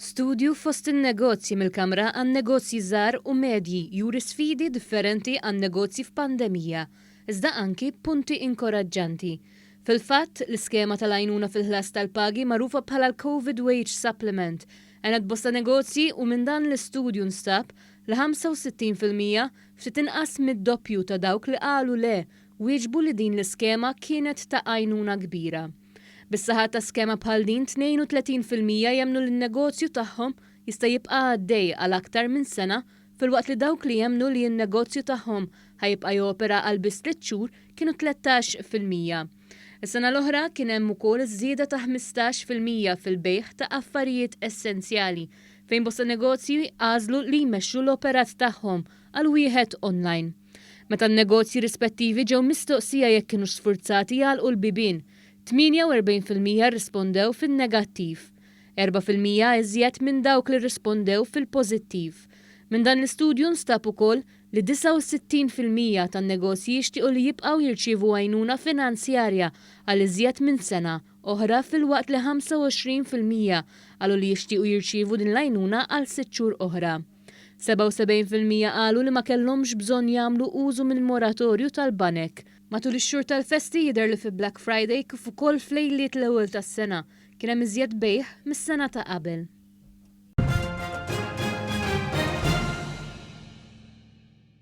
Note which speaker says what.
Speaker 1: Studju fost in-negozji mill-Kamra għan-Negozji Żgħar u Medji juri sfidi differenti għan-negozji f'pandemija, iżda anki punti inkoraġġanti. Fil-fatt, l-iskema tal-għajnuna fil-ħlas tal-pagi magħrufa bħala l-Covid Wage Supplement għenet bosta negozji u minn dan l-istudju nstab li 65%, ftit inqas mid-doppju ta' dawk li qalu le, wieġbu li din l-iskema kienet ta' għajnuna kbira. Bis-saħħa ta' skema bħal din, 32% jemmnu li n-negozju tagħhom jista' jibqa' għaddej għal aktar minn sena filwaqt li dawk li jemmnu li n-negozju tagħhom ħa jibqa' jopera għal biss tliet xhur kienu 13%. Is-sena l-oħra kien hemm ukoll żieda ta' 15% fil-bejgħ ta' affarijiet essenzjali fejn bosta negozji għażlu li jmexxu l-operat tagħhom għal wieħed online. Meta n-negozji rispettivi ġew mistoqsija jekk kinux sfurzati jagħlqu l-bibien, 48% rrispondew fin-negattiv, 4% iżjed minn dawk li rrispondew fil-pożittiv. Minn dan l-istudju nstab ukoll li 69% tan-negozji jixtiequ li jibqgħu jirċievu għajnuna finanzjarja għal iżjed minn sena oħra filwaqt li 25% qalu li jixtiequ jirċievu din l-għajnuna għal sitt xhur oħra. 77% qalu li ma kellhomx bżonn jagħmlu użu mill-moratorju tal-banek. Matul ix-xhur tal-festi jidher li fi Black Friday kif ukoll f'lejliet l-ewwel tas-sena kien hemm iżjed bejgħ mis-sena ta' qabel.